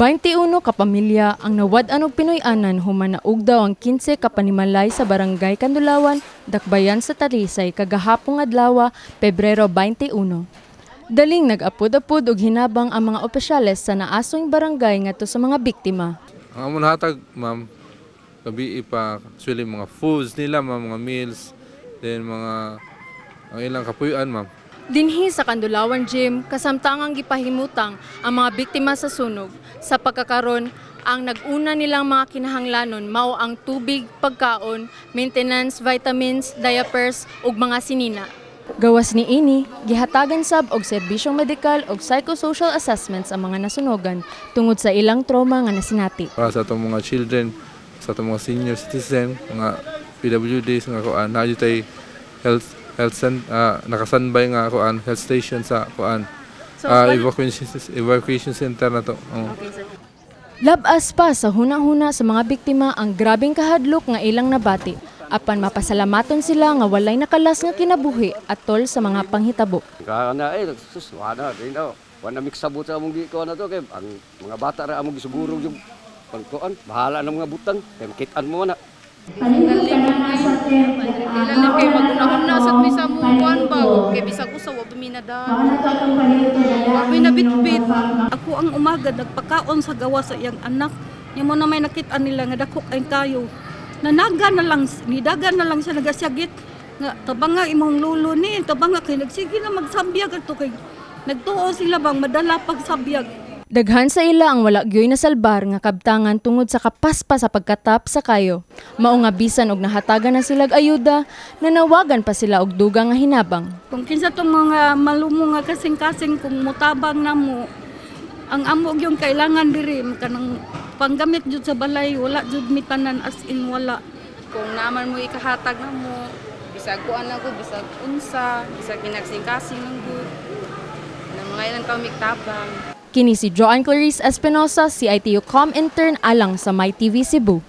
21 ka pamilya ang nawad-an og Pinoy-anan human naugdaw ang 15 ka panimalay sa Barangay Kandulawan, Dakbayan sa Talisay kagahapong adlaw, Pebrero 21. Daling nag-apod-apod og hinabang ang mga opisyales sa naasong barangay ngadto sa mga biktima. Ang among hatag, ma'am, gabi pa, actually mga foods nila, ma'am, mga meals, then mga ang ilang kapuy-an, ma'am. Dinhi sa Kandulawan Gym, kasamtangang gipahimutang ang mga biktima sa sunog. Sa pagkakaron, ang nag-una nilang mga kinahanglanon mao ang tubig, pagkaon, maintenance, vitamins, diapers ug mga sinina. Gawas niini, gihatagan sab og serbisyong medikal ug psychosocial assessments ang mga nasunogan tungod sa ilang trauma nga nasinati. Para sa atong mga children, sa atong mga senior citizen, mga PWDs nga kuan, naa tay health health center, nakasanbay nga kuan health station sa kuan. So, evacuation center na to. Oh. Labas pa sa huna-huna sa mga biktima ang grabeng kahadlok nga ilang nabati. Apan mapasalamaton sila nga walay nakalas nga kinabuhi atol sa mga panghitabo. Kana eh sus, wala din daw. Wala miksabot sa among gikuan na to kay ang mga bata ra among gisiguro yung pagkuan, bahala ng mga butang kay makitaan mo na. Ilalim kay magunahon na sa mi sa among kuan ba kay bisag usa wa mi nadaan. Wa mi nabitbit. Ako ang umaga nagpakaon sa gawa sa iyang anak. Nya mo na may nakita nila nga dako ay kayo. Nanaga na lang, nidaga na lang siya nagasyagit nga tabanga imong lulo ni, tabanga kay nagsige na magsambyag ato kay nagtuo sila bang madala pagsambyag. Daghan sa ila ang wala gyoy nasalbar nga kabtangan tungod sa kapaspa sa pagkatap sa kayo. Mao nga bisan og nahatagan na sila og ayuda, nanawagan pa sila og dugang nga hinabang. Kung kinsa tong mga malumo nga kasing-kasing kung mutabang namo, ang amo yung kailangan diri kanang panggamit jud sa balay, wala jud mi tanan, as in wala. Kung naman mo ikahatag na mo, bisag kuan lang gud, bisag unsa, bisag ginagsing-kasing lang gud. Na mga ilang taon tabang. Kini si Joanne Clarice Espinosa, CITU Com Intern alang sa My TV Cebu.